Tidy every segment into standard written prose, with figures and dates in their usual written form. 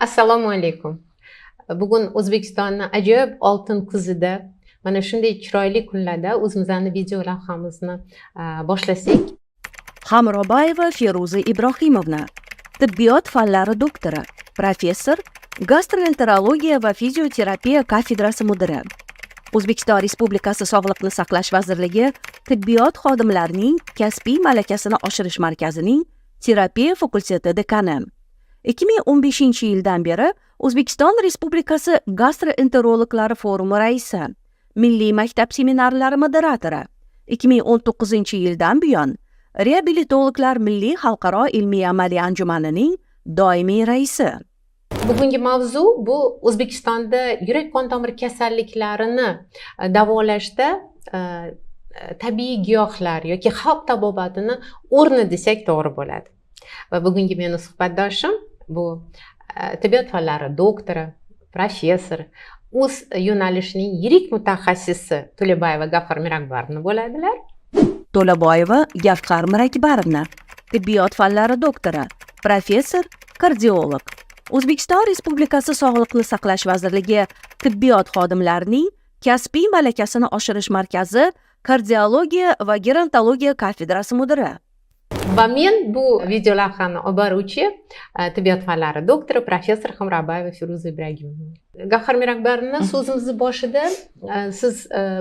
Assalomu alaykum. Bugun O'zbekistonni ajoyib oltin kuzida, mana shunday chiroyli kunlarda o'zimizni video lavhamizni boshlasak. Hamrobayeva Feruza Ibrohimovna, tibbiyot fanlari doktori, professor, gastroenterologiya va fizioterapiya kafedrasi mudiri. O'zbekiston Respublikasi Sog'liqni saqlash vazirligi tibbiyot xodimlarining kasbiy malakasini oshirish markazining terapiya fakulteti dekani. 2015-yildan beri O'zbekiston Respublikasi gastroenterologlari forumi raisi, Milliy maktab seminarlari moderatori. 2019-yildan buyon reabilitologlar milliy xalqaro ilmiy amaliy anjumanining doimiy raisi. Bugungi mavzu bu O'zbekistonda yurak qon tomir kasalliklarini davolashda tabiiy giyohlar yoki xalq tabobatini o'rni desak to'g'ri bo'ladi. Va bugungi meni suhbatdoshim bu tibbiyot fanlari doktori, professor, o'z yo'nalishining yirik mutaxassisi To'labayeva Gavhar Mirakbarovna bo'ladilar. To'laboyeva Gavhar Mirakbarovna, tibbiyot fanlari doktori, professor, kardiolog. O'zbekiston Respublikasi Sog'liqni saqlash vazirligi tibbiyot xodimlarining kasbiy malakasini oshirish markazi kardiologiya va gerontologiya kafedrasi mudiri. Va men bu video lavhani olib boruvchi tibbiyot fanlari doktori, professor Hamrobayeva Feruza Ibragimovna. Gavhar Mirakbarovna, so'zimizni boshida siz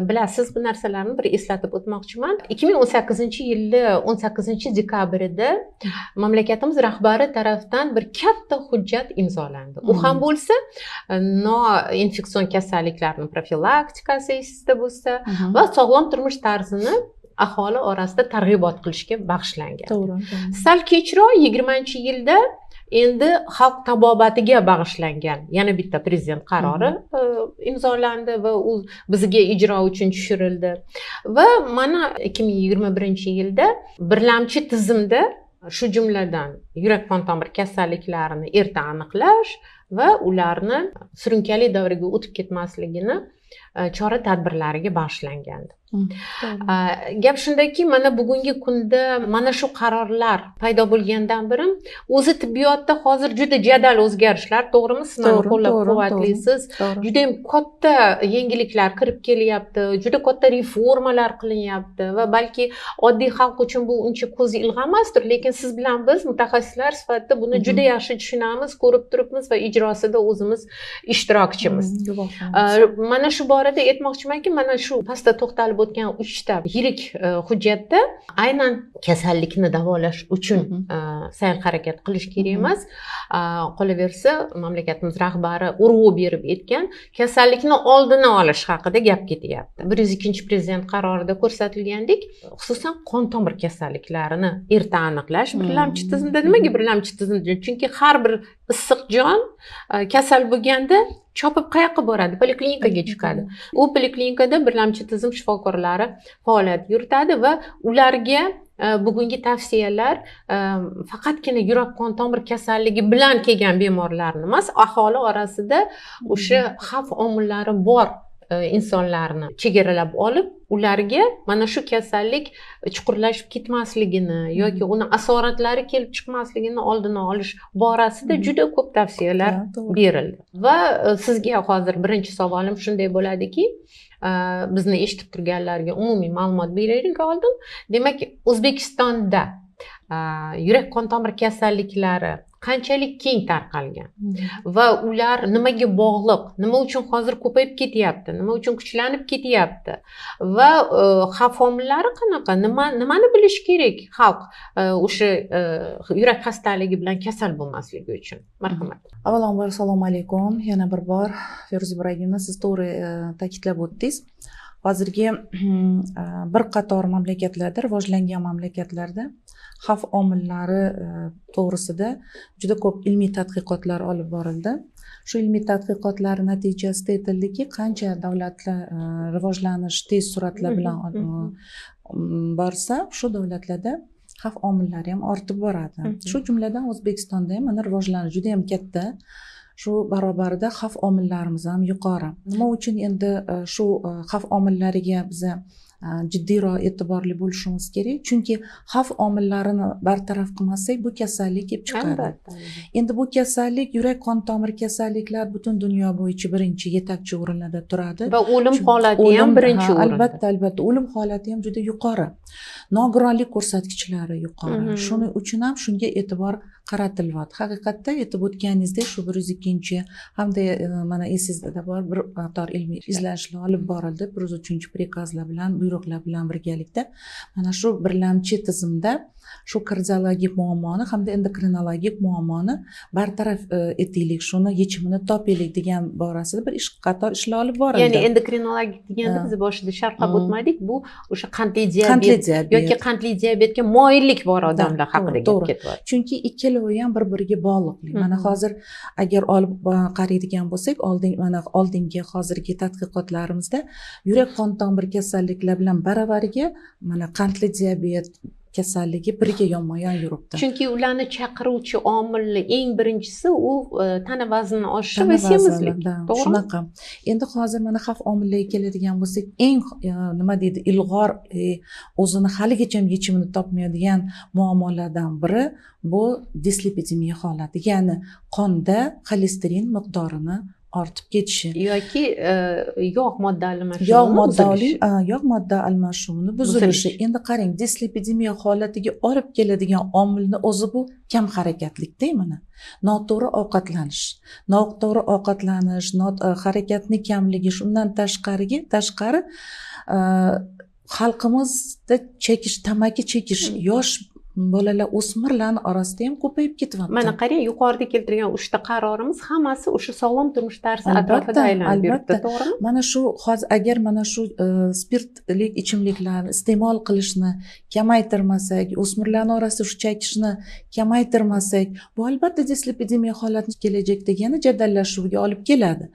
bilasiz bu narsalarni, bir eslatib o'tmoqchiman. 2018-yilni 18-dekabrida mamlakatimiz rahbari tarafidan bir katta hujjat imzolandi. U ham bo'lsa noinfeksion kasalliklarni profilaktikasi, esingizda bo'lsa, va sog'lom turmush tarzini aholi orasida targ'ibot qilishga bag'ishlangan. To'g'ri. Sal kechroq, 20-yilda endi xalq tabobatiga bag'ishlangan yana bitta prezident qarori imzolandi va u bizga ijro uchun tushirildi. Va mana 2021-yilda birlamchi tizimda, shu jumladan yurak qon tomir kasalliklarini erta aniqlash va ularni surunkali davriga o'tib ketmasligini chora tadbirlariga bag'ishlangandi. Gap shundaki, mana bugungi kunda mana shu qarorlar paydo bo'lgandan beri o'zi tibbiyotda hozir juda jadal o'zgarishlar, to'g'rimi? Siz mani To'g'ri, qo'llab to'g'ri, quvvatlaysiz. To'g'ri. Judayam katta yangiliklar kirib kelyapti, juda katta reformalar qilinyapti va balki oddiy xalq uchun bu uncha ko'z ilg'amasdir, lekin siz bilan biz mutaxassislar sifatida buni juda yaxshi tushunamiz, ko'rib turibmiz va ijrosida o'zimiz ishtirokchimiz. Guvohmiz. Mana shu borada aytmoqchimanki, mana shu pastda to'xtalib o'tgan uchta yirik hujjatda aynan kasallikni davolash uchun sa'y harakat qilish kerak emas, qolaversa, mamlakatimiz rahbari urg'u berib aytgan kasallikni oldini olish haqida gap ketyapti. 102-prezident qarorida ko'rsatilgandek, xususan qon tomir kasalliklarini erta aniqlash birlamchi tizimda. Nimaga birlamchi tizimda? Chunki har bir issiq jon kasal bo'lganda chopib qayoqqa boradi? Poliklinikaga chiqadi. U poliklinikada birlamchi tizim shifokorlari faoliyat yuritadi va ularga bugungi tavsiyalar faqatgina yurak qon tomir kasalligi bilan kelgan bemorlarni emas, aholi orasida o'sha xavf omillari bor insonlarni chegaralab olib, ularga mana shu kasallik chuqurlashib ketmasligini yoki uni asoratlari kelib chiqmasligini oldini olish borasida juda ko'p tavsiyalar Ha, to'g'ri. berildi. Va sizga hozir birinchi savolim shunday bo'ladiki, bizni eshitib turganlarga umumiy ma'lumot beraylik oldin. Demak, O'zbekistonda yurak qon tomir kasalliklari qanchalik keng tarqalgan va ular nimaga bog'liq, nima uchun hozir ko'payib ketyapti, nima uchun kuchlanib ketyapti va xavf omillari qanaqa, nimani bilish kerak xalq o'sha yurak xastaligi bilan kasal bo'lmasligi uchun? Marhamat. Avvalambor, assalomu alaykum yana bir bor. Feruza Ibragimovna, siz to'g'ri ta'kidlab o'tdingiz. Hozirgi bir qator mamlakatlarda, rivojlangan mamlakatlarda xavf omillari to'g'risida juda ko'p ilmiy tadqiqotlar olib borildi. Shu ilmiy tadqiqotlar natijasida aytildiki, qancha davlatlar rivojlanish tez sur'atlar bilan borsa, shu davlatlarda xavf omillari ham ortib boradi. Shu jumladan O'zbekistonda ham mana rivojlanish juda yam katta, shu barobarida xavf omillarimiz ham yuqori. Nima uchun endi shu xavf omillariga biza Jiddiyroq e'tiborli bo'lishimiz kerak, chunki xavf omillarini bartaraf qilmasak, bu kasallik kelib chiqadi. Endi bu kasallik, yurak qon tomir kasalliklar butun dunyo bo'yicha birinchi yetakchi o'rinlarda turadi. Va o'lim holati ham birinchi o'rinda. Albatta, o'lim holati ham juda yuqori, nogironlik ko'rsatkichlari yuqori. Shuning uchun ham shunga e'tibor qaratilyapti. Haqiqatda, aytib o'tganingizdek, shu 102- hamda mana esingizda bor, bir qator ilmiy izlanishlar olib borildi 103 приказ lar bilan, buyruqlar bilan birgalikda mana shu birlamchi tizimda shu kardiologik muammoni hamda endokrinologik muammoni bartaraf etaylik, shuni yechimini topaylik degan borasida bir ish, qator ishlar olib borildi. Ya'ni endokrinologik deganda biz boshida sharhlab o'tmadik, bu o'sha qandli qandli diabet diabet yoki qandli diabetga moyillik bor odamlar haqida gap ketyapti. Chunki ikkalovi ham bir biriga bog'liqlik. Mana hozir agar olib qaraydigan bo'lsak, oldin, mana oldingi, hozirgi tadqiqotlarimizda yurak qon tomir kasalliklar bilan baravariga mana qandli diabet kasalligi birga yonma yon yuribdi. Chunki ularni chaqiruvchi omilni eng birinchisi u tana vaznini oshishi Tana va vaznini, semizlik, да, to'g'rimi? Shunaqa. Endi hozir mana xavf omillariga keladigan bo'lsak, eng nima deydi, ilg'or, o'zini haligacha yechimini topmaydigan muammolardan biri bu dislipidemiya holati, ya'ni qonda xolesterin miqdorini ortib ketishi yoki yog' modda almashinuvini yog' modda buzilishi. Yog' modda almashuvini buzilishi. Buzilishi. Endi qarang, dislipidemiya holatiga olib keladigan omilni o'zi bu kam harakatlikda, mana noto'g'ri ovqatlanish, harakatni kamligi. Shundan tashqari xalqimizda chekish, tamaki chekish yosh bolalar, o'smirlarni orasida ham ko'payib ketyapti. Mana qarang, yuqorida keltirgan uchta qarorimiz hammasi o'sha sog'lom turmush tarzi atrofida aylanib yuribdi, to'g'rimi? Mana shu hozir agar mana shu spirtli ichimliklarni iste'mol qilishni kamaytirmasak, o'smirlarni orasida shu chekishni kamaytirmasak, bu albatta dislipidemiya holatini kelajakda yana jadallashuviga olib keladi.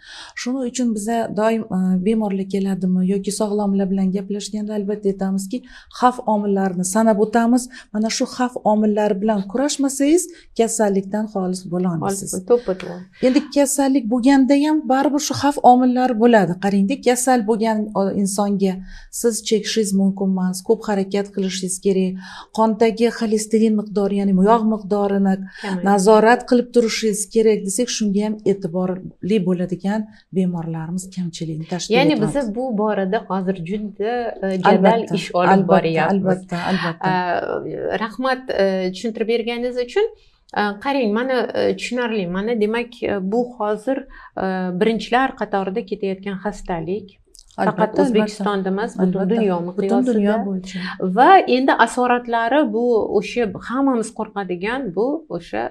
Shuning uchun biza doim bemorlar keladimi yoki sog'lomlar bilan gaplashganda albatta aytamizki, xavf omillarini sanab o'tamiz. Mana shu xavf omillari bilan kurashmasangiz, kasallikdan xolis bo'lolmaysiz. To'ppa to'g'ri. Endi kasallik bo'lganda ham baribir shu xavf omillari bo'ladi. Qarangda, kasal bo'lgan insonga siz chekishingiz mumkin emas, ko'p harakat qilishingiz kerak, qondagi xolesterin miqdori, ya'ni yog' miqdorini nazorat qilib turishingiz kerak desak, shunga ham e'tiborli bo'ladigan bemorlarimiz kamchiligini tashkil Ya'ni etyapti. biza bu borada hozir juda jadal ish olib boryapmiz. Albatta, albatta. Rahmat tushuntirib berganingiz uchun. Qarang, mana tushunarli. Mana demak, bu hozir birinchilar qatorida ketayotgan xastalik, faqat O'zbekistonda emas, butun dunyo Butun miqyosida. dunyo bo'yicha. Va endi asoratlari bu o'sha hammamiz qo'rqadigan, bu o'sha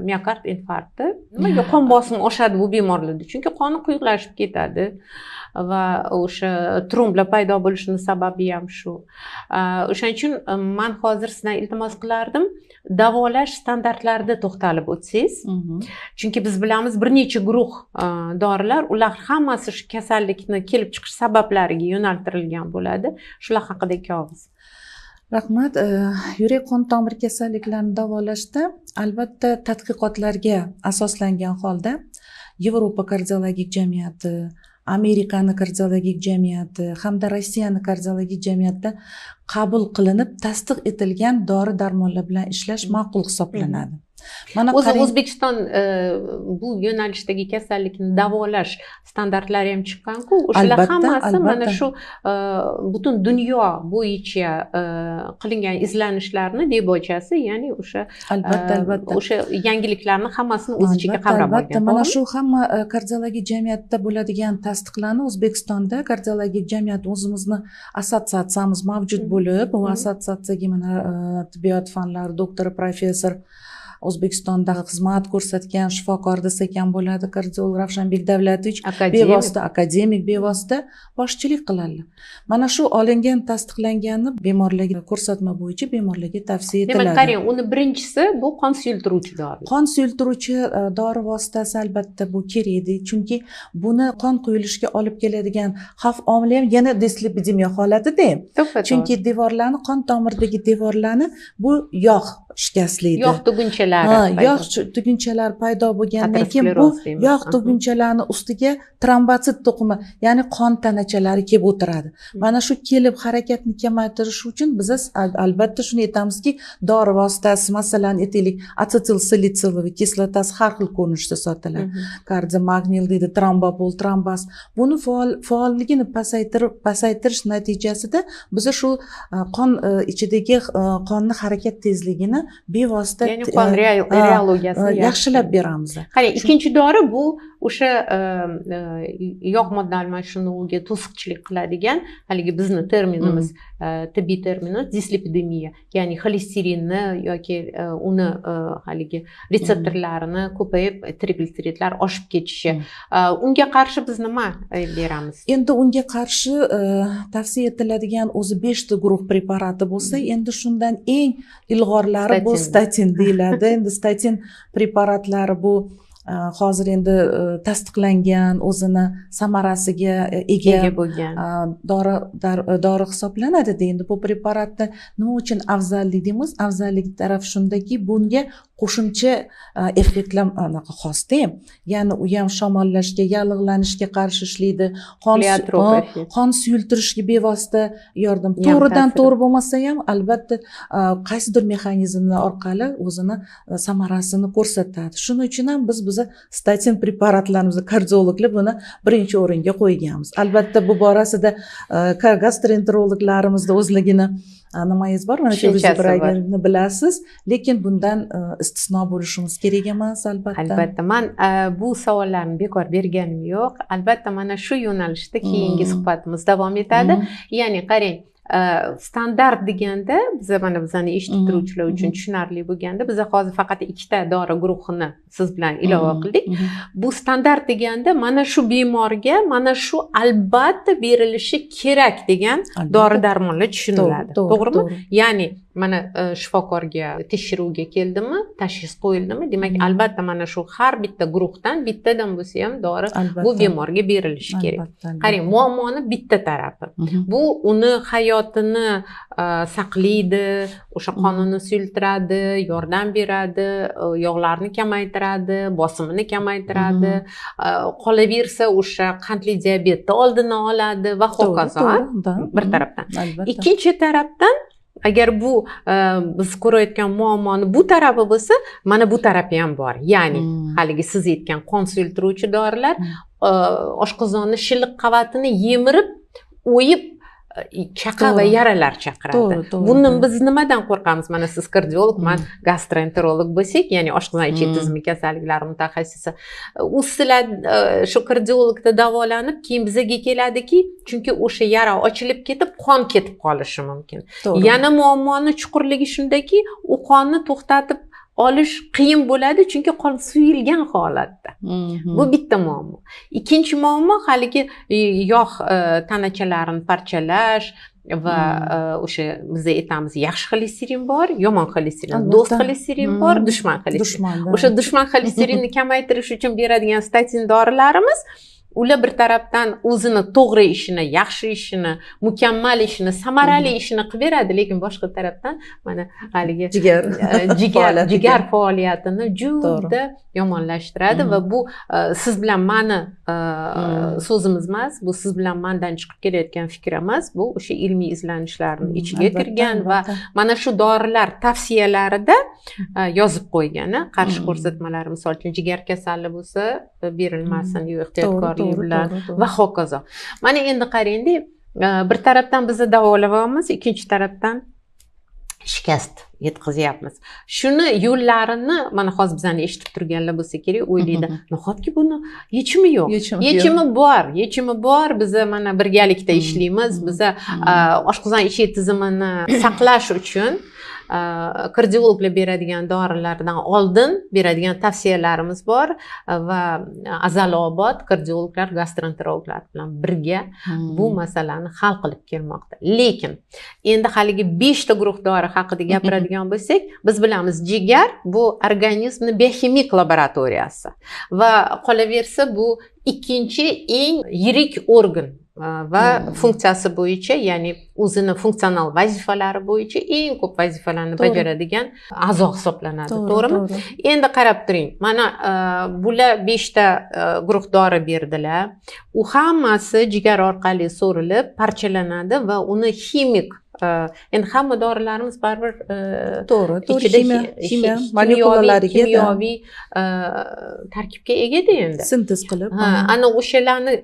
miokard infarkti. Nimaga qon bosimi oshadi bu bemorlarda? Chunki qoni quyuqlashib ketadi va o'sha tromblar paydo bo'lishini sababi ham shu. O'shaning uchun man hozir sizdan iltimos qilardim, davolash standartlarida to'xtalib o'tsangiz. Chunki biz bilamiz, bir necha guruh dorilar, ular hammasi shu kasallikni kelib chiqish sabablariga yo'naltirilgan bo'ladi. Shular haqida ikki og'iz. Rahmat. Yurak qon tomir kasalliklarini davolashda albatta tadqiqotlarga asoslangan holda Yevropa kardiologik jamiyati, Amerikani kardiologik jamiyati hamda Rossiyani kardiologik jamiyatida qabul qilinib, tasdiq etilgan dori darmonlar bilan ishlash ma'qul hisoblanadi. Mana O'zi qarang. O'zbekiston bu yo'nalishdagi kasallikni davolash standartlari ham chiqqanku, o'shalar hammasi mana shu butun dunyo bo'yicha qilingan izlanishlarni debochasi, ya'ni o'sha Albatta. o'sha yangiliklarni hammasini o'z ichiga qamrab olgan, Mana to'g'rimi? shu hamma kardiologik jamiyatda bo'ladigan tasdiqlarni O'zbekistonda kardiologik jamiyat, o'zimizni assotsiatsiyamiz mavjud bo'lib, bu assotsiatsiyaga mana tibbiyot fanlari doktori, professor, O'zbekistonda xizmat ko'rsatgan shifokor desak ham bo'ladi, kardiolog Ravshanbek Davlatovich Akademik. bevosita, akademik, bevosita boshchilik qiladilar. Mana shu olingan, tasdiqlanganni bemorlarga ko'rsatma bo'yicha bemorlarga tavsiya Demak, etiladi. qarang, uni birinchisi bu qon suyultiruvchi dori. Qon suyultiruvchi dori vositasi albatta bu kerak edi, chunki buni qon quyilishiga olib keladigan xavf omili ham yana dislipidemiya holatida. To'ppa to'g'ri. Chunki devorlarni, qon tomirdagi devorlarni bu yog' shikastlaydi. Yog' tugunchalari. Tugunchalari. Yog' tugunchalari paydo bo'lgandan keyin bu yog' tugunchalarini ustiga trombotsit to'qima, ya'ni qon tanachalari kelib o'tiradi. Mana shu kelib harakatni kamaytirish uchun biz albatta shuni aytamizki, dori vositasi, masalan, aytaylik, asetilsalitsiloviy kislotasi har xil ko'rinishda sotiladi. Kardiomagnil deydi, trombopol, trombas. Buni faolligini pasaytirish natijasida biz shu qon ichidagi qonni harakat tezligini bevosita, ya'ni qon reologiyasini yaxshilab beramiz. Qarang, ikkinchi dori bu o'sha yog' modda almashinuviga to'siqchilik qiladigan, haligi bizni terminimiz, tibbiy terminimiz dislipidemiya, ya'ni xolesterinni yoki uni haligi retseptorlarini ko'payib trigliseridlar oshib ketishi. Unga qarshi biz nima beramiz? Endi unga qarshi tavsiya etiladigan o'zi 5 ta guruh preparati bo'lsa, endi shundan eng ilg'orlari bu statin deyiladi. Endi statin preparatlari bu hozir endi tasdiqlangan, o'zini samarasiga ega bo'lgan dori hisoblanadi. Endi bu preparatni nima uchun afzallik deymiz? Afzallik tarafi shundaki, bunga qo'shimcha effektlar anaqa xosda, ya'ni u ham shamollashga, yallig'lanishga qarshi ishlaydi, qon suyultirishga bevosita yordam, to'g'ridan to'g'ri bo'lmasa ham albatta qaysidir mexanizmlar orqali o'zini samarasini ko'rsatadi. Shuning uchun ham biz statin preparatlarimizni kardiologlar buni birinchi o'ringa qo'yganmiz. Albatta bu borasida gastroenterologlarimizda o'zligini nimangiz bor, mana shu Ibragimni bilasiz, lekin bundan istisno bo'lishimiz kerak emas albatta. Albatta, men bu savollarni bekor berganim yo'q. Albatta mana shu yo'nalishda keyingi suhbatimiz davom etadi. Ya'ni qarang, standart deganda biza mana bizani eshitib turuvchilar uchun tushunarli bo'lganda, biza hozir faqat ikkita dori guruhini siz bilan ilova qildik. Bu standart deganda mana shu bemorga mana shu albatta berilishi kerak degan dori darmonlar tushuniladi. To'g'rimi? Ya'ni mana shifokorga tekshiruvga keldimi, tashxis qo'yildimi, demak albatta mana shu har bitta guruhdan bittadan bo'lsa ham dori bu bemorga berilishi kerak. Qarang, muammoni bitta tarafi. Bu uni hayotini saqlaydi, o'sha qonini suyultiradi, yordam beradi, yog'larni kamaytiradi, bosimini kamaytiradi, qolaversa o'sha qandli diabetni oldini oladi va hokazo. Bir tarafdan. Ikkinchi tarafdan, agar bu biz ko'rayotgan muammoni bu tarafi bo'lsa, mana bu tarafi ham bor. Ya'ni haligi siz aytgan qon suyultiruvchi dorilar oshqozonni shilliq qavatini yemirib, o'yib chaqa va yaralar chaqiradi. Bundan biz nimadan qo'rqamiz? Mana siz kardiolog, men gastroenterolog bo'lsak, ya'ni oshqozon ichak tizimi kasalliklari mutaxassisi. U sizlar shu kardiologda davolanib, keyin bizaga keladiki, chunki o'sha yara ochilib ketib, qon ketib qolishi mumkin. Yana muammoni chuqurligi shundaki, u qonni to'xtatib olish qiyin bo'ladi, chunki qon suyulgan holatda. Bu bitta muammo. Ikkinchi muammo haligi yog' tanachalarini parchalash va o'sha biz aytamiz, yaxshi xolesterin bor, yomon xolesterin, do'st xolesterin bor, dushman xolesterin. O'sha dushman xolesterinni kamaytirish uchun beradigan statin dorilarimiz, ular bir tarafdan o'zini to'g'ri ishini, yaxshi ishini, mukammal ishini, samarali ishini qilib beradi, lekin boshqa tarafdan mana haligi jigar faoliyatini juda yomonlashtiradi va bu siz bilan mani so'zimiz emas, bu siz bilan mandan chiqib kelayotgan fikr emas, bu o'sha ilmiy izlanishlarning ichiga kirgan va mana shu dorilar tavsiyalarida yozib qo'ygani, qarshi ko'rsatmalari, misol uchun jigar kasalli bo'lsa berilmasin, yo ehtiyotkorlik bilan va hokazo. Mana endi qarangda, bir tarafdan bizni davolayapmiz, ikkinchi tarafdan shikast yetkazyapmiz. Shuni yo'llarini mana hozir bizani eshitib turganlar bo'lsa kerak, o'ylaydi, nahotki buni yechimi yo'q. Yechimi bor, yechimi bor. Biz mana birgalikda ishlaymiz. Biz oshqozon ichak tizimini saqlash uchun kardiologlar beradigan dorilardan oldin beradigan tavsiyalarimiz bor va Azalobod kardiologlar, gastroenterologlar bilan birga bu masalani hal qilib kelmoqda. Lekin endi haligi 5 ta guruh dori haqida gapiradigan bo'lsak, biz bilamiz, jigar bu organizmning bioximik laboratoriyasi va qolaversa bu ikkinchi eng yirik organ Va funksiyasi bo'yicha, ya'ni o'zini funksional vazifalari bo'yicha eng ko'p vazifalarni bajaradigan a'zo hisoblanadi, to'g'rimi? Endi qarab turing, mana bular 5 ta guruh dori berdilar, u hammasi jigar orqali so'rilib parchalanadi va uni ximik, endi hamma dorilarimiz baribir to'g'ri to'g'ri ximiya molekulalariga, kimyoviy tarkibga egada, endi sintez qilib, ana o'shalarni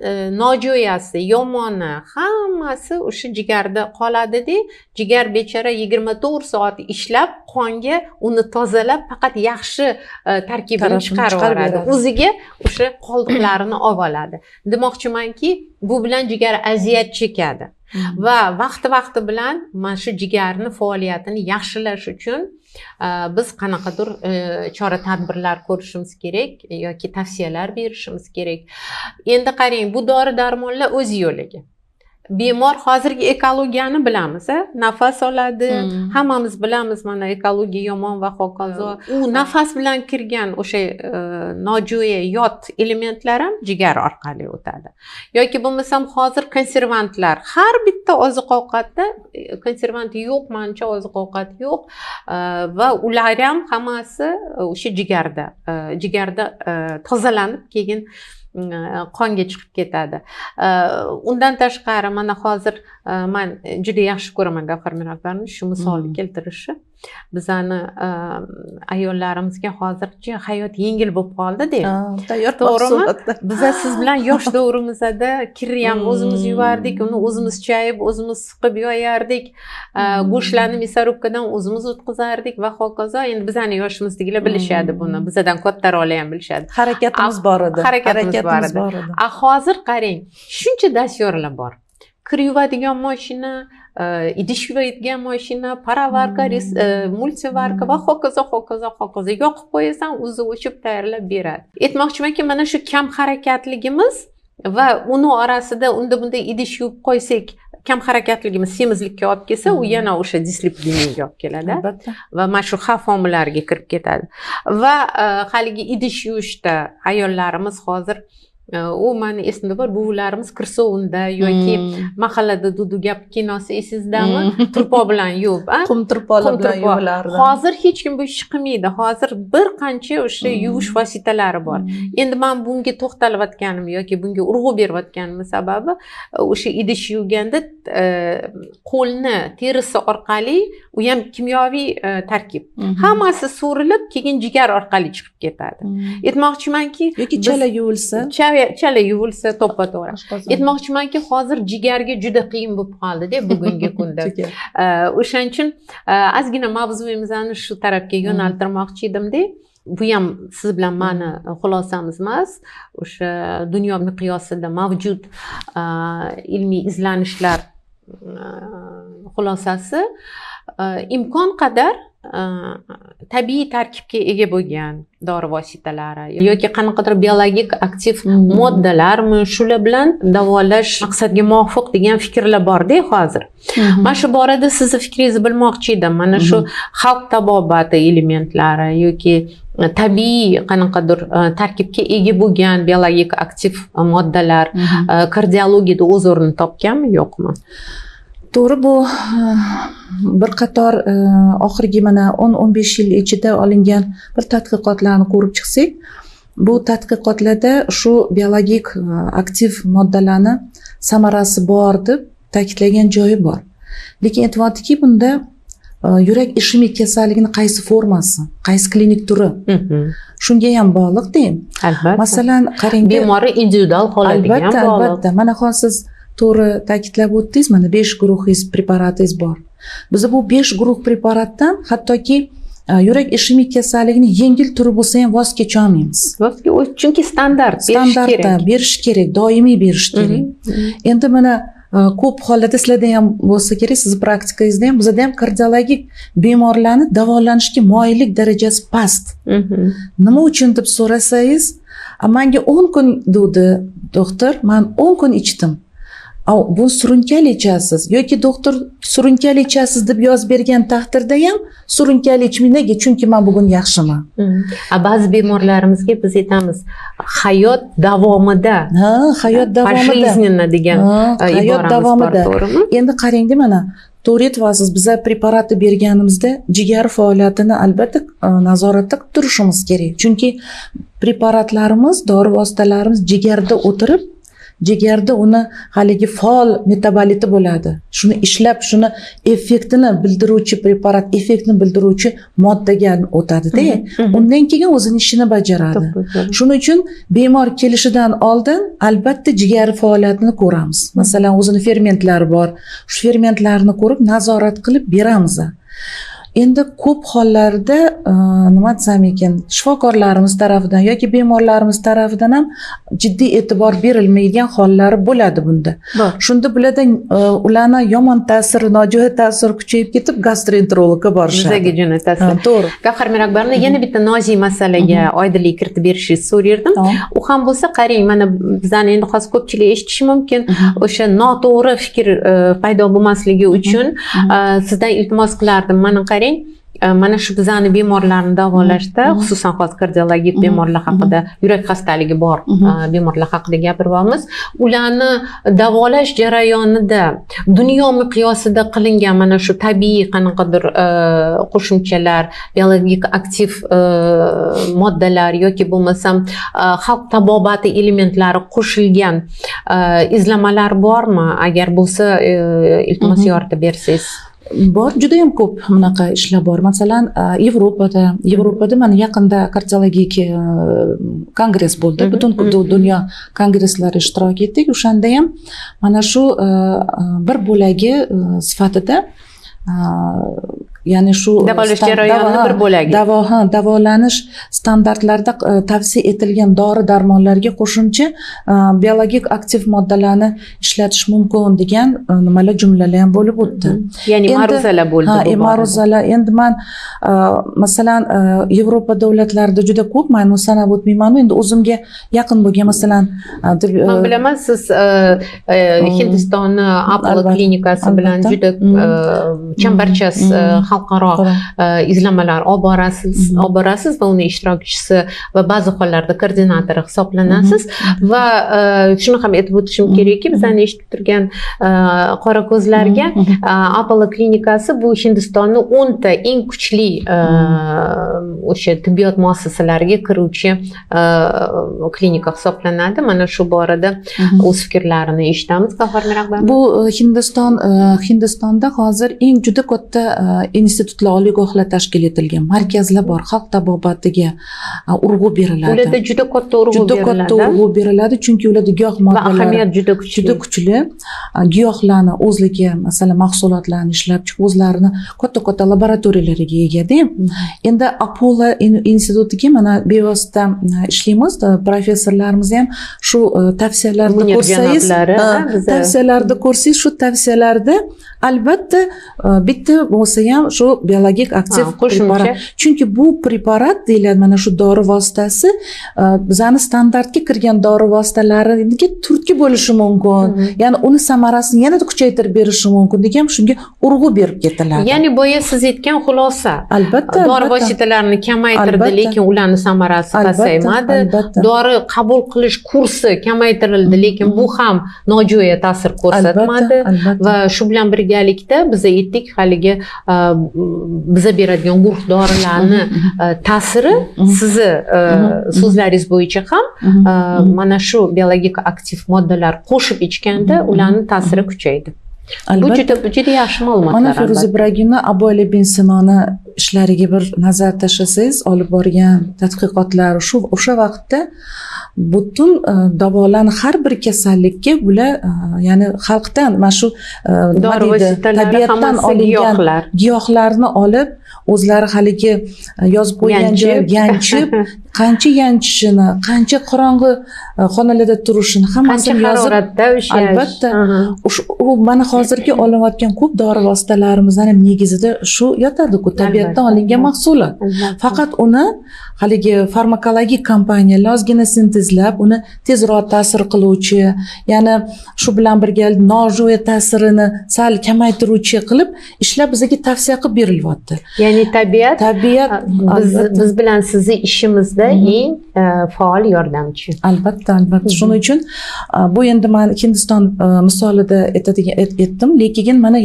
nojo'yasi, yomoni hammasi o'sha jigarda qoladida, jigar bechora 24 soat ishlab qonga uni tozalab, faqat yaxshi tarkibini chiqarib yuboradi, o'ziga o'sha qoldiqlarini olib oladi. Demoqchimanki, bu bilan jigar aziyat chekadi. Va vaqti-vaqti bilan mana shu jigarni faoliyatini yaxshilash uchun biz qanaqadir chora-tadbirlar ko'rishimiz kerak yoki tavsiyalar berishimiz kerak. Endi qarang, bu dori-darmonlar o'z yo'liga. Bemor hozirgi ekologiyani bilamiz, nafas oladi, hammamiz bilamiz, mana ekologiya yomon va hokazo. U nafas bilan kirgan o'sha nojo'ya yot elementlar ham jigar orqali o'tadi. Yoki bo'lmasam hozir konservantlar, har bitta oziq-ovqatda konservant yo'q, manimcha oziq-ovqat yo'q, va ular ham hammasi o'sha jigarda tozalanib keyin qonga chiqib ketadi. Undan tashqari mana hozir man juda yaxshi ko'raman Gavhar Mirakbarni shu misolni keltirishi. Bizani ayollarimizga hozircha hayot yengil bo'lib qoldi-da. Tayyor, to'g'rimi? Biza siz bilan yosh davrimizda kirni ham o'zimiz yuvardik, uni o'zimiz chayib, o'zimiz siqib yoyardik. Go'shtlarni мясорубка dan o'zimiz o'tkazardik va hokazo. Endi bizani yoshimizdagilar bilishadi buni. Bizadan kattaroqlar ham bilishadi. Harakatimiz bor edi. Harakatimiz bor edi. A hozir qarang, shuncha dastyorlar bor. Kir yuvadigan mashina, idish yuvadigan mashina, пароварка, мультиварка va hokazo, hokazo, hokazo. Yoqib qo'yasan, o'zi o'chib tayyorlab beradi. Aytmoqchimanki, mana shu kam harakatligimiz va uni orasida unda bunda idish yuvib qo'ysak, kam harakatligimiz semizlikka olib kelsa, u yana o'sha dislipidemiyaga olib keladi. Albatta. Va mana shu xavf omillariga kirib ketadi. Va haligi idish yuvishda ayollarimiz hozir, u mani esimda bor, buvilarimiz kirsovunda yoki mahallada dudu gap kinosi esingizdami? Turpoq bilan yuvib, qum turpoqlar bilan yuvilardi. Hozir hech kim bu ishni qilmaydi. Hozir bir qancha o'sha yuvish vositalari bor. Endi men bunga to'xtalayotganim yoki bunga urg'u berayotganim sababi o'sha idish yuvganda qo'lni terisi orqali, u ham kimyoviy tarkib. Hammasi so'rilib, keyin jigar orqali chiqib ketadi. Aytmoqchimanki, yoki chala yuvilsa, chala yuvilsa to'ppa-to'g'ri. Aytmoqchimanki, hozir jigarga juda qiyin bo'lib qoldi-da bugungi kunda. O'shaning uchun ozgina mavzuyimizni shu tarafga yo'naltirmoqchi edimda. Bu ham siz bilan mani xulosamiz emas, o'sha dunyo miqyosida mavjud ilmiy izlanishlar xulosasi, imkon qadar tabiiy tarkibga ega bo'lgan dori vositalari yoki qanaqadir biologik aktiv moddalarmi, shular bilan davolash maqsadga muvofiq degan fikrlar borda hozir. Mana shu borada sizni fikringizni bilmoqchi edim. Mana shu xalq tabobati elementlari yoki tabiiy qanaqadir tarkibga ega bo'lgan biologik aktiv moddalar kardiologiyada o'z o'rnini topganmi, yo'qmi? To'g'ri, bu bir qator oxirgi mana 10-15 yil ichida olingan bir tadqiqotlarni ko'rib chiqsak, bu tadqiqotlarda shu biologik aktiv moddalarni samarasi bor deb ta'kidlagan joyi bor. Lekin aytyaptiki, bunda yurak ishemik kasalligini qaysi formasi, qaysi klinik turi, shunga ham bog'liq deyim. Albatta. Masalan, qarang, bemorni individual holatiga ham bog'liq. Albatta. Mana hozir siz to'g'ri ta'kidlab o'tdingiz, mana 5 guruhingiz preparatingiz bor. Biz bu 5 guruh preparatdan hattoki yurak ishemik kasalligini yengil turi bo'lsa ham voz kecha olmaymiz. Chunki standart berish kerak. Berish kerak, doimiy berish kerak. Endi mana ko'p holatda sizlarda ham bo'lsa kerak, sizni praktikangizda ham, bizada ham kardiologik bemorlarni davolanishga moyillik darajasi past. Nima uchun deb so'rasangiz, menga 10 kun dedi doktor, men 10 kun ichdim. Bu surunkali ichasiz yoki doktor surunkali ichasiz deb yozib bergan taqdirda ham surunkali ichmang. Nega? Chunki men bugun yaxshiman. Ba'zi bemorlarimizga biz aytamiz, hayot davomida. Ha, hayot davomida. Пожизненно degan hayot davomida. To'g'rimi? Endi qarangda, mana to'g'ri aytyapsiz, biza preparatni berganimizda jigar faoliyatini albatta nazoratda qilib turishimiz kerak. Chunki preparatlarimiz, dori vositalarimiz jigarda o'tirib, jigarda uni haligi faol metaboliti bo'ladi. Shuni ishlab, shuni effektini bildiruvchi preparat, effektini bildiruvchi moddaga o'tadi-da. Undan keyin o'zini ishini bajaradi. Shuning uchun bemor kelishidan oldin albatta jigar faoliyatini ko'ramiz. Masalan, o'zini fermentlari bor. Shu fermentlarni ko'rib, nazorat qilib beramiz. Endi ko'p hollarda nima desam ekan, shifokorlarimiz tarafidan yoki bemorlarimiz tarafidan ham jiddiy e'tibor berilmaydigan hollari bo'ladi bunda. Shunda bulardan ularni yomon ta'siri, nojo'ya ta'siri kuchayib ketib, gastroenterologga borishadi. Bizaga jo'natasiz. To'g'ri. Gavhar Mirakbarovna, yana bitta nozik masalaga oydinlik kiritib berishingizni so'rardim. U ham bo'lsa, qarang, mana bizani endi hozir ko'pchilik eshitishi mumkin. O'sha noto'g'ri fikr paydo bo'lmasligi uchun sizdan iltimos qilardim. Mana qarang, mana shu bizani bemorlarni davolashda, xususan hozir kardiologik bemorlar haqida, yurak xastaligi bor bemorlar haqida gapiryapmiz. Ularni davolash jarayonida dunyo miqyosida qilingan mana shu tabiiy qanaqadir qo'shimchalar, biologik aktiv moddalar yoki bo'lmasam xalq tabobati elementlari qo'shilgan izlamalar bormi? Agar bo'lsa, iltimos yoritib bersangiz. Bor, juda ham ko'p bunaqa ishlar bor. Masalan, Yevropada mana yaqinda kardiologik kongress bo'ldi. Butun dunyo kongresslari ishtirok etdik. O'shanda ham mana shu bir bo'lagi sifatida, ya'ni shu davolash jarayonini bir bo'lagi. Davolanish standartlarida tavsiya etilgan dori darmonlarga qo'shimcha biologik aktiv moddalarni ishlatish mumkin degan nimalar, jumlalar ham bo'lib o'tdi. Ya'ni ma'ruzalar bo'ldi Ha, bu borada. Ma'ruzalar. Endi man masalan, Yevropa davlatlarida juda ko'p, man uni sanab o'tmayman, endi o'zimga yaqin bo'lgan, masalan, Man bilaman, siz Hindistonni Apollo klinikasi bilan juda chambarchas xalqaro izlamalar olib borasiz, olib borasiz va uni ishtirokchisi va ba'zi hollarda koordinatori hisoblanasiz. Va shuni ham aytib o'tishim kerakki, bizani eshitib turgan qora ko'zlarga, Apollo klinikasi bu Hindistonni 10 ta eng kuchli o'sha tibbiyot muassasalariga kiruvchi klinika hisoblanadi. Mana shu borada o'z fikrlarini eshitamiz, Gavhar Mirakbarova. Bu Hindistonda hozir eng juda katta institutlar, oliygohlar tashkil etilgan, markazlar bor, xalq tabobatiga urg'u beriladi. Ularda juda katta urg'u Juda katta beriladi. urg'u beriladi, chunki ularda giyoh Va moddalari ahamiyat juda kuchli. Juda kuchli. Giyohlarni o'zligi, masalan, mahsulotlarni ishlab chiqib, o'zlarini katta katta laboratoriyalariga egada. Endi Apollo institutiga mana bevosita ishlaymiz, professorlarimiz ham shu tavsiyalarni Munir ko'rsangiz, janoblari, tavsiyalarni ko'rsangiz, shu tavsiyalarda albatta bitta bo'lsa ham shu biologik aktiv qo'shimcha. preparat, chunki bu preparat deyiladi, mana shu dori vositasi bizani standartga kirgan dori vositalariga turtki bo'lishi mumkin, ya'ni uni samarasini yanada kuchaytirib berishi mumkin degan, shunga urg'u berib ketiladi. Ya'ni boya siz aytgan xulosa: Albatta, dori vositalarini kamaytirdi, lekin ularni samarasi pasaymadi. Dori qabul qilish kursi kamaytirildi, lekin bu ham nojo'ya ta'sir ko'rsatmadi. Albatta. Va shu bilan birgalikda biz aytdik, haligi biza beradigan guruh dorilarni ta'siri sizni so'zlaringiz bo'yicha ham mana shu biologik aktiv moddalar qo'shib ichganda ularni ta'siri kuchaydi. Bu juda juda yaxshi ma'lumotlar, Mana, Feruza albatta. Ibragimovna, Abu Ali ibn Sinoni ishlariga bir nazar tashlasangiz, olib borgan tadqiqotlari shu o'sha vaqtda butun davolan har bir kasallikka bular ya'ni xalqdan mana shu nima Dori deydi, vositalari tabiatdan hammasi olingan giyohlar. giyohlarni olib, o'zlari haligi yozib qo'ygan Yanchib. joy yanchib, qancha yanchishini, qancha qorong'i xonalarda turishini Qancha hammasini yozib haroratda ushlash. Albatta. U mana hozirgi olayotgan ko'p dori vositalarimizni ham negizida shu yotadi-ku, tabiatdan olingan mahsulot. Faqat uni haligi farmakologik kompaniyalar ozgina sintezlab, uni tezroq ta'sir qiluvchi, ya'ni shu bilan birga nojo'ya ta'sirini sal kamaytiruvchi qilib ishlab bizga tavsiya qilib berilyapti. Ya'ni tabiat biz bilan sizni ishimizda eng faol yordamchi. Albatta, albatta. Shuning uchun bu endi man Hindiston misolida aytdim, lekin mana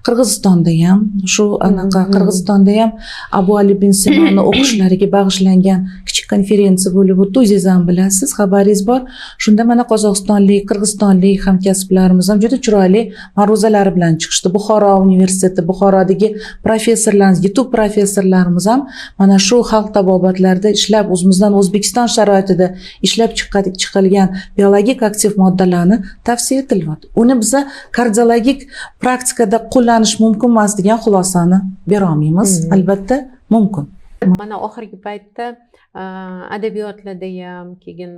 Qirg'izistonda ham shu anaqa, Qirg'izistonda ham Abu Ali ibn Sinoni o'qishlariga bag'ishlangan kichik konferensiya bo'lib o'tdi. O'zingiz ham bilasiz, xabaringiz bor. Shunda mana qozog'istonlik, qirg'izistonlik hamkasblarimiz ham juda chiroyli ma'ruzalari bilan chiqishdi. Buxoro universiteti, Buxorodagi professorlarimiz, yetuk professorlarimiz ham mana shu xalq tabobatlarida ishlab, o'zimizdan O'zbekiston sharoitida ishlab chiqilgan biologik aktiv moddalarni tavsiya etilyapti. Uni biza kardiologik praktikada qo'llanish mumkin emas degan xulosani bera olmaymiz. Albatta mumkin. Mana oxirgi paytda adabiyotlarda ham, keyin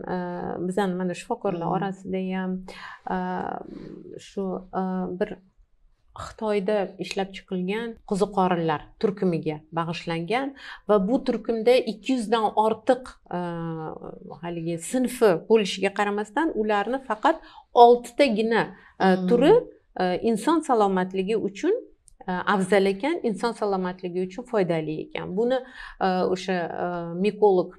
bizani mana shifokorlar orasida ham shu bir Xitoyda ishlab chiqilgan qo'ziqorinlar turkumiga bag'ishlangan va bu turkumda 200 dan ortiq haligi sinfi bo'lishiga qaramasdan, ularni faqat 6 tagina turi inson salomatligi uchun afzal ekan, inson salomatligi uchun foydali ekan. Buni o'sha mikolog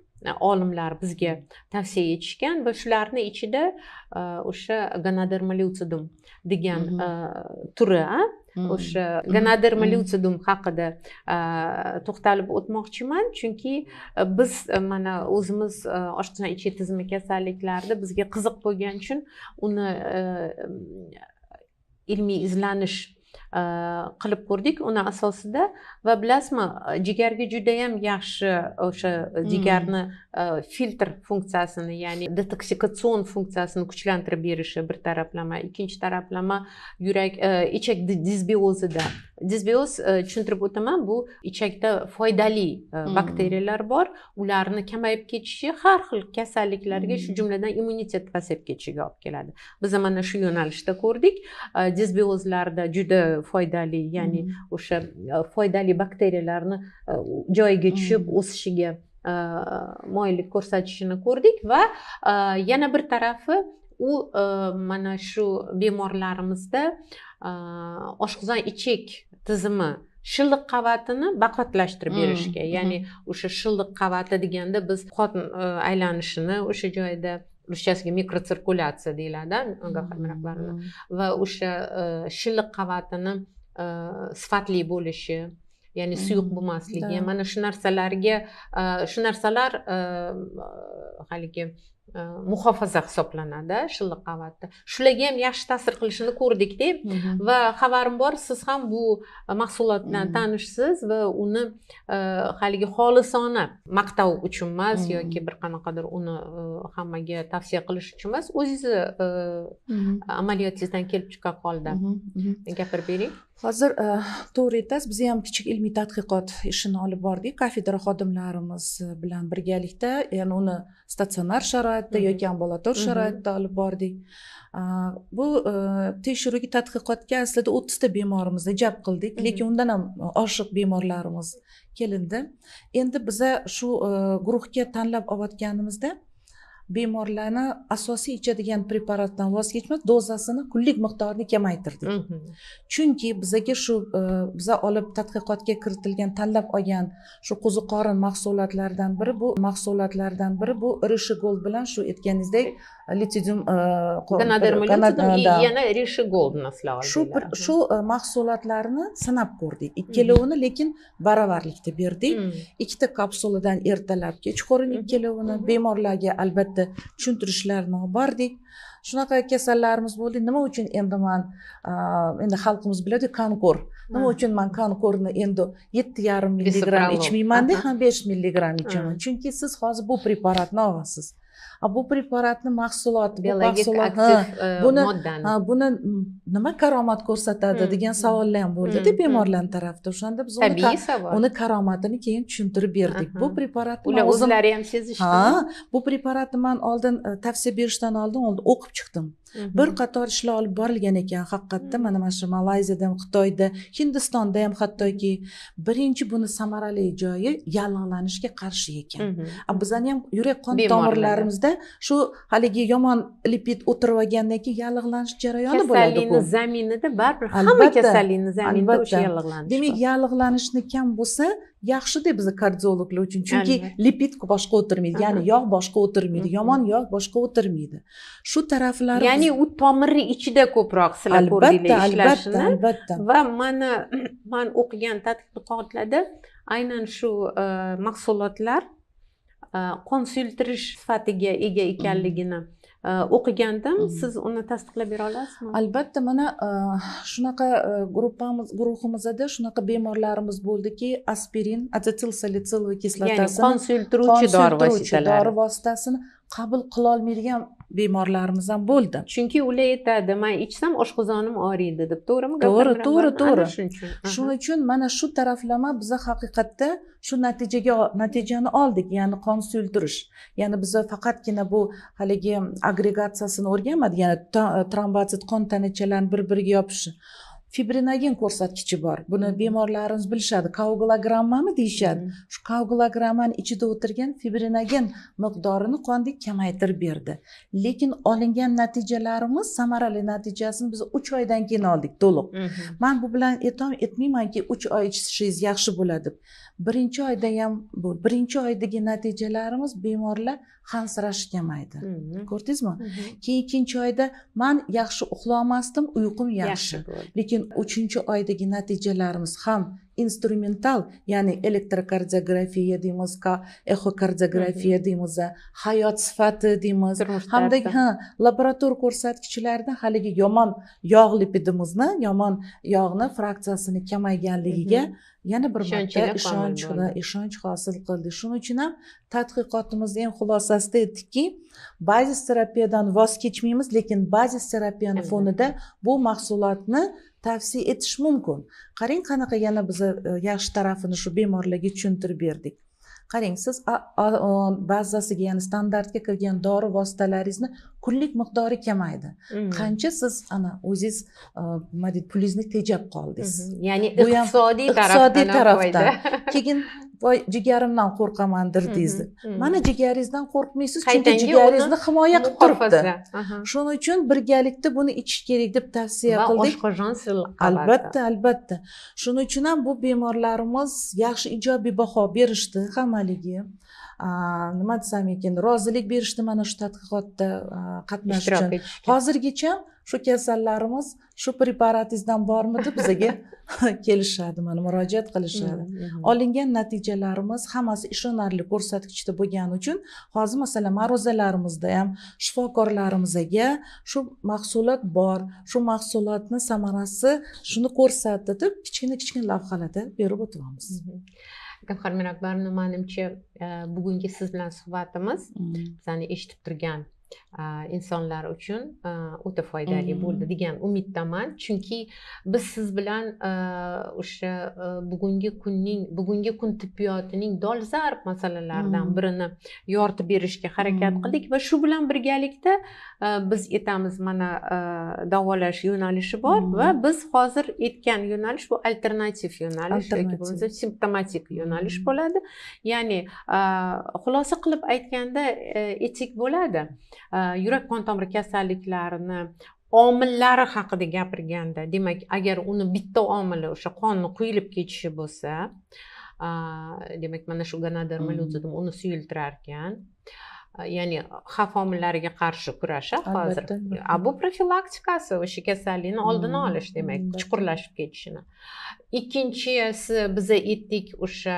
olimlar bizga tavsiya etishgan va shularni ichida o'sha Ganoderma lucidum degan turi, o'sha Ganoderma lucidum haqida to'xtalib o'tmoqchiman, chunki biz mana o'zimiz oshqozon ichak tizimi kasalliklarida bizga qiziq bo'lgani uchun uni ilmiy izlanish qilib ko'rdik uni asosida. Va bilasizmi, jigarga judayam yaxshi, o'sha jigarni filtr funksiyasini, ya'ni detoksikatsion funksiyasini kuchlantirib berishi bir taraflama, ikkinchi taraflama yurak, ichak disbiozida, disbioz, tushuntirib o'taman, bu ichakda foydali bakteriyalar bor, ularni kamayib ketishi har xil kasalliklarga, shu jumladan immunitet pasayib ketishiga olib keladi. Biz mana shu yo'nalishda ko'rdik, disbiozlarda juda foydali, ya'ni o'sha foydali bakteriyalarni joyiga tushib o'sishiga moyillik ko'rsatishini ko'rdik. Va yana bir tarafi, u mana shu bemorlarimizda oshqozon ichak tizimi shilliq qavatini baquvvatlashtirib berishga, ya'ni o'sha shilliq qavati deganda biz qon aylanishini o'sha joyda, ruschasiga mikrotsirkulyatsiya deyiladi, va o'sha shilliq qavatini sifatli bo'lishi, ya'ni suyuq bo'lmasligi, mana shu narsalarga, shu narsalar haligi muhofaza hisoblanadi shilliq qavatda, shularga ham yaxshi ta'sir qilishini ko'rdikda. Va xabarim bor, siz ham bu mahsulot bilan tanishsiz va uni haligi xolisona maqtov uchun emas yoki bir qanaqadir uni hammaga tavsiya qilish uchun emas, o'zingizni amaliyotingizdan kelib chiqqan holda gapirib bering. Hozir, to'g'ri aytasiz, biz ham kichik ilmiy tadqiqot ishini olib bordik kafedra xodimlarimiz bilan birgalikda, ya'ni uni statsionar sharoitda yoki ambulator sharoitda olib bordik. Bu tekshiruvga, tadqiqotga aslida 30 ta bemorimizni jalb qildik, lekin undan ham oshiq bemorlarimiz kelindi. Endi biza shu guruhga tanlab olayotganimizda bemorlarni asosiy ichadigan preparatdan voz kechmas, dozasini, kunlik miqdorini kamaytirdik, chunki bizaga shu biza olib tadqiqotga kiritilgan, tanlab olgan shu qo'ziqorin mahsulotlaridan biri, bu mahsulotlardan biri bu Rishi Gold bilan shu aytganingizdek litidium. Yana Rishi Goldni sizlar. Shu mahsulotlarni sinab ko'rdik ikkalovini, lekin baravarlikda berdik, ikkita kapsuladan ertalab, kechqurun ikkalovini. Bemorlarga albatta tushuntirishlarni olib bordik. Shunaqa kasallarimiz bo'ldi: nima uchun endi man, endi xalqimiz biladi Konkor, nima uchun man Konkorni endi 7,5 milligramm ichmaymanda ham 5 milligramm ichaman? Chunki siz hozir bu preparatni olasiz. Bu preparatni mahsuloti, bu mahsulot buni nima karomat ko'rsatadi degan savollar ham bo'ldi-da bemorlar tarafida. O'shanda biz uni karomatini keyin tushuntirib berdik. Bu preparatni ular o'zlari ham sezishdi. Ha, bu preparatni men oldin tavsiya berishdan oldin o'qib chiqdim. Bir qator ishlar olib borilgan ekan haqiqatda. Mana shu Malayziyada ham, Xitoyda, Hindistonda ham hattoki birinchi buni samarali joyi yallig'lanishga qarshi ekan. Bizani ham yurak qon tomirlarimizda shu haligi yomon lipid o'tirib olgandan keyin yallig'lanish jarayoni bo'ladi. Kasallikni zaminida baribir hamma kasallikni zaminida o'sha yallig'lanish. Demak, yallig'lanishni kam bo'lsa yaxshi deb biz kardiologlar uchun, chunki lipid boshqa o'tirmaydi, ya'ni yog' boshqa o'tirmaydi, yomon yog' boshqa o'tirmaydi. Shu taraflari, ya'ni u tomirning ichida ko'proq sizlar ko'rdinglar ishlashini. Albatta. Va mana men o'qigan tadqiqotlarda aynan shu mahsulotlar qon suyultirish sifatiga ega ekanligini o'qigandim. Siz uni tasdiqlab bera olasizmi? Albatta, mana shunaqa guruhimizda shunaqa bemorlarimiz bo'ldiki, aspirin, asetilsalitsilовый kislotasini, ya'ni qon suyultiruvchi dori vositasini qabul qila olmaydigan bemorlarimiz ham bo'ldi. Chunki ular aytadi, men ichsam oshqozonim og'riydi deb, to'g'rimi? To'g'ri, to'g'ri, to'g'ri. Shuning uchun mana shu taraflama biz haqiqatda shu natijani oldik, ya'ni qon suyultirish. Ya'ni biz faqatgina bu haligi agregatsiyasini o'rganmadik, ya'ni trombotsit qon tanachalarini bir-biriga yopishi. Fibrinogen ko'rsatkichi bor. Buni bemorlarimiz bilishadi. Koagulogrammami deyishadi. Shu koagulogrammani ichida o'tirgan fibrinogen miqdorini qonda kamaytirib berdi. Lekin olingan natijalarimiz, samarali natijasini biz 3 oydan keyin oldik to'liq. Men bu bilan aytmaymanki 3 oy ichishingiz yaxshi bo'ladi deb. Birinchi oyda ham bu, birinchi oydagi natijalarimiz bemorlar hansirashi kamaydi. Ko'rdingizmi? Keyin ikkinchi oyda men yaxshi uxlamasdim, uyqum yaxshi. Lekin 3-oydagi natijalarimiz ham instrumental, ya'ni elektrokardiografiya deymiz, exokardiografiya deymiz, hayot sifati deymiz, hamda laborator ko'rsatkichlarida haligi yomon yog' lipidimizni, yomon yog'ni fraksiyasini kamayganligiga yana bir marta ishonch hosil qildi. Shuning uchun ham tadqiqotimizning eng xulosasida aytdikki, bazis terapiyadan voz kechmaymiz, lekin bazis terapiyani fonida bu mahsulotni tavsiya etish mumkin. Qarang, qanaqa yana biz yaxshi tarafini shu bemorlarga tushuntirib berdik. Qarang, siz bazasiga, ya'ni standartga kirgan dori vositalaringizni kunlik miqdori kamaydi. Qancha siz ana o'zingiz nima deydi, pulingizni tejab qoldingiz. Ya'ni iqtisodiy tarafdan. Keyin voy jigarimdan qo'rqamandir deysiz. Mana jigaringizdan qo'rqmaysiz, chunki jigaringizni himoya qilib turibdi. Shuning uchun birgalikda buni ichish kerak deb tavsiya qildik. Va oshqozon silliq. Albatta, albatta. Shuning uchun ham bu bemorlarimiz yaxshi ijobiy baho berishdi hammaligi. Nima desam ekan, rozilik berishdi mana shu tadqiqotda qatnashish uchun. Hozirgacha shu kasallarimiz shu preparatingizdan bormi deb bizga kelishadi, mana murojaat qilishadi. Olingan natijalarimiz hammasi ishonarli ko'rsatkichda bo'lgani uchun hozir masalan ma'ruzalarimizda ham shifokorlarimizga shu mahsulot bor, shu mahsulotni samarasi shuni ko'rsatdi deb kichkina-kichkina lavhalarda berib o'tyapmiz. Gavhar Mirakbarovna, menimcha bugungi siz bilan suhbatimiz bizani eshitib turgan insonlar uchun o'ta foydali bo'ldi degan umiddaman. Chunki biz siz bilan o'sha bugungi kun tibbiyotining dolzarb masalalaridan birini yoritib berishga harakat qildik va shu bilan birgalikda biz aytamiz, mana davolash yo'nalishi bor va biz hozir aytgan yo'nalish bu alternativ yo'nalish yoki bo'lmasa simptomatik yo'nalish bo'ladi. Ya'ni xulosa qilib aytganda etik bo'ladi. Yurak qon tomir kasalliklarini omillari haqida gapirganda, demak, agar uni bitta omili o'sha qonni quyilib ketishi bo'lsa, demak, mana shu ganoderma lucidum uni suyultirar ekan. Ya'ni xavf omillariga qarshi kurash hozir. Bu profilaktikasi, o'sha kasallikni oldini olish, demak, chuqurlashib ketishini. Ikkinchisi biz aytdik o'sha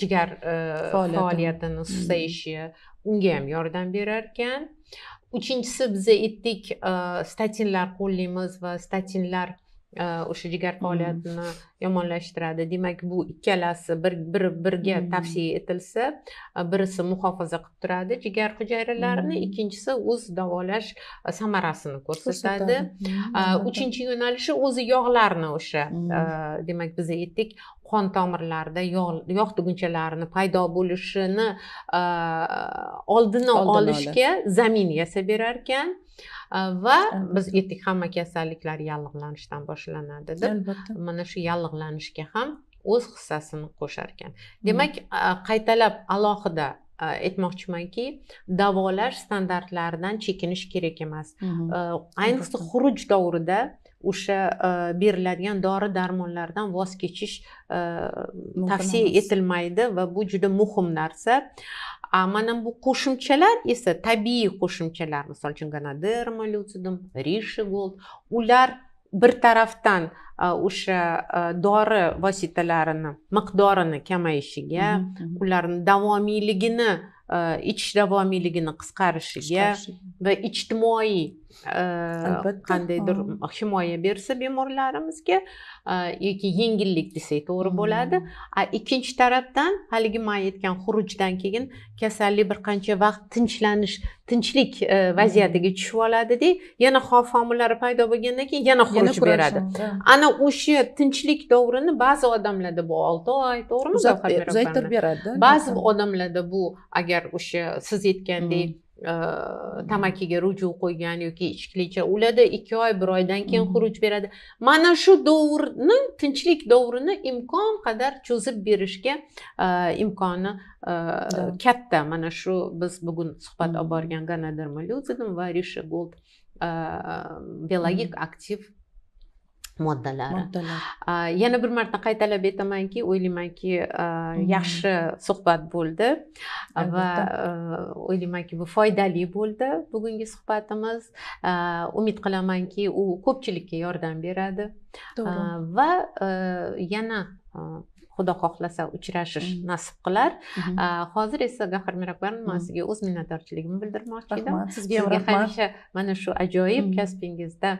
jigar faoliyatini susayishi, unga ham yordam berar ekan. Uchinchisi biz aytdik, statinlar qo'llaymiz va statinlar o'sha jigar faoliyatini yomonlashtiradi. Demak, bu ikkalasi bir-birga tavsiya etilsa, birisi muhofaza qilib turadi jigar hujayralarini, ikkinchisi o'z davolash samarasini ko'rsatadi. Uchinchi yo'nalishi o'zi yog'larni o'sha, demak, biz aytdik, qon tomirlarida yog' tugunchalarini paydo bo'lishini oldini olishga zamin yasab berar ekan. Va biz aytdik, hamma kasalliklar yallig'lanishdan boshlanadi deb. Mana shu yallig'lanishga ham o'z hissasini qo'shar ekan. Demak, qaytalab alohida aytmoqchimanki, davolash standartlaridan chekinish kerak emas. Ayniqsa xuruj davrida o'sha beriladigan dori darmonlardan voz kechish tavsiya etilmaydi va bu juda muhim narsa. Mana bu qo'shimchalar esa tabiiy qo'shimchalar, misol uchun Ganoderma lucidum, Reishi Gold, ular bir tarafdan o'sha dori vositalarini miqdorini kamayishiga, ularni davomiyligini, ichish davomiyligini qisqarishiga va ijtimoiy qandaydir himoya bersa bemorlarimizga yoki yengillik desak to'g'ri bo'ladi. Ikkinchi tarafdan haligi men aytgan xurujdan keyin kasallik bir qancha vaqt tinchlik vaziyatiga tushib oladi-da, yana xavf omillari paydo bo'lgandan keyin yana xuruj beradi. Ana o'sha tinchlik davrini ba'zi odamlarda bu 6 oy, to'g'rimi? Uzaytirib beradi. Ba'zi odamlarda bu agar o'sha siz aytgandek tamakiga ruju qo'ygan yoki ichkilikcha, ularda 2 oy, 1 oydan keyin xuruj beradi. Mana shu davrni, tinchlik davrini imkon qadar cho'zib berishga imkoni katta. Mana shu biz bugun suhbat olib borgan Ganoderma lucidum va Reishi Gold biologik aktiv moddalari. Yana bir marta qaytalab aytamanki, o'ylaymanki, yaxshi suhbat bo'ldi va o'ylaymanki, bu foydali bo'ldi bugungi suhbatimiz. Umid qilamanki, u ko'pchilikka yordam beradi. Va yana Xudo xohlasa uchrashish nasib qilar. Hozir esa Gavhar Mirakbarovna, men sizga o'z minnatdorchiligimni bildirmoqchi edim. Rahmat, sizga ham rahmat. Hamisha mana shu ajoyib kasbingizda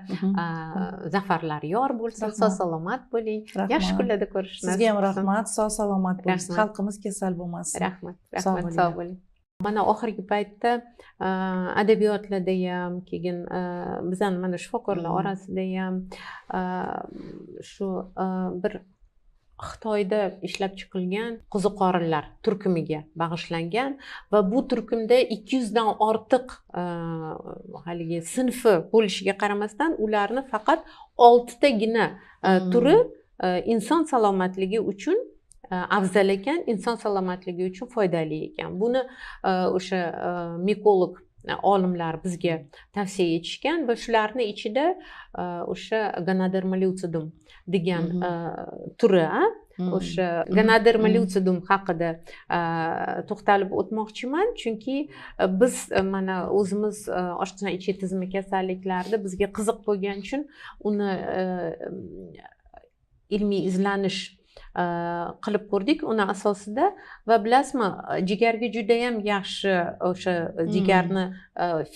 zafarlar yor bo'lsin, sog' salomat bo'ling. Yaxshi kunlarda ko'rishamiz. Sizga ham rahmat, sog' salomat bo'ling. Xalqimiz kasal bo'lmasin. Rahmat, rahmat, sog' bo'ling. Mana oxirgi paytda adabiyotlarda ham, keyin bizani mana shifokorlar orasida ham shu bir Xitoyda ishlab chiqilgan qo'ziqorinlar turkumiga bag'ishlangan va bu turkumda 200 dan ortiq haligi sinfi bo'lishiga qaramasdan ularni faqat 6 tagina turi inson salomatligi uchun afzal ekan, inson salomatligi uchun foydali ekan. Buni o'sha mikolog olimlar bizga tavsiya etishgan va shularni ichida o'sha Ganoderma lucidum degan turi, o'sha Ganoderma lucidum haqida to'xtalib o'tmoqchiman, chunki biz mana o'zimiz oshqozon ichak tizimi kasalliklarida bizga qiziq bo'lgani uchun uni ilmiy izlanish qilib ko'rdik uni asosida va bilasizmi, jigarga juda ham yaxshi o'sha jigarni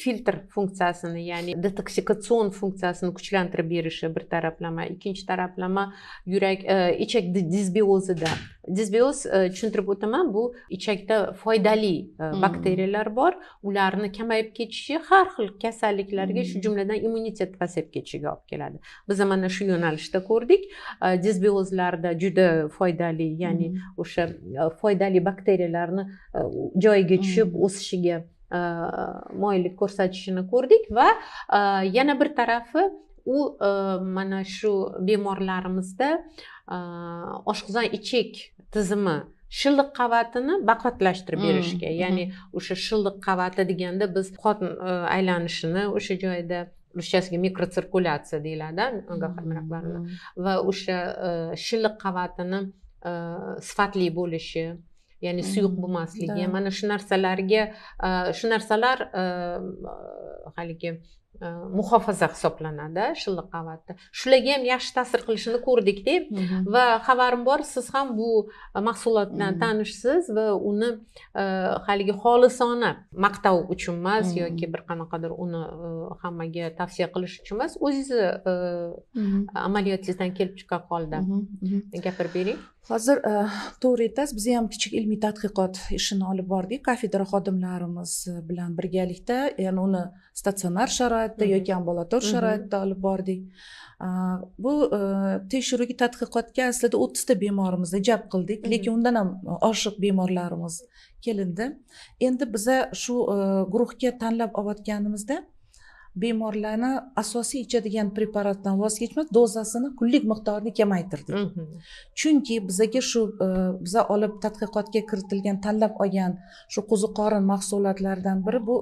filtr funksiyasini, ya'ni detoksikatsion funksiyasini kuchlantirib berishi bir taraflama, ikkinchi taraflama yurak ichak disbiozida. Disbioz tushuntirib o'taman, bu ichakda foydali bakteriyalar bor, ularni kamayib ketishi har xil kasalliklarga, shu jumladan immunitet pasayib ketishiga olib keladi. Biz mana shu yo'nalishda ko'rdik, disbiozlarda juda foydali, ya'ni o'sha foydali bakteriyalarni joyiga tushib o'sishiga moyillik ko'rsatishini ko'rdik va yana bir tarafi u mana shu bemorlarimizda oshqozon ichak tizimi shilliq qavatini baquvvatlashtirib berishga, ya'ni o'sha shilliq qavati deganda biz qon aylanishini o'sha joyda, ruschasiga mikrotsirkulyatsiya deyiladi va o'sha shilliq qavatini sifatli bo'lishi, ya'ni suyuq bo'lmasligi, mana shu narsalarga, shu narsalar haligi muhofaza hisoblanadi shilliq qavatda, shularga ham yaxshi ta'sir qilishini ko'rdikda. Va xabarim bor, siz ham bu mahsulot bilan tanishsiz va uni haligi xolisona maqtov uchun emas yoki bir qanaqadir uni hammaga tavsiya qilish uchun emas, o'zingizni amaliyotingizdan kelib chiqqan holda gapirib bering. Hozir to'g'ri aytasiz, biz ham kichik ilmiy tadqiqot ishini olib bordik kafedra xodimlarimiz bilan birgalikda, ya'ni uni statsionar sharoitda yoki ambulator sharoitda olib bordik. Bu tekshiruvga, tadqiqotga aslida 30 ta bemorimizni jalb qildik, lekin undan ham oshiq bemorlarimiz kelindi. Endi biza shu guruhga tanlab olayotganimizda bemorlarni asosiy ichadigan preparatdan voz kechmas, dozasini, kunlik miqdorini kamaytirdik. Chunki bizaga shu biza olib tadqiqotga kiritilgan, tanlab olgan shu qo'ziqorin mahsulotlaridan biri bu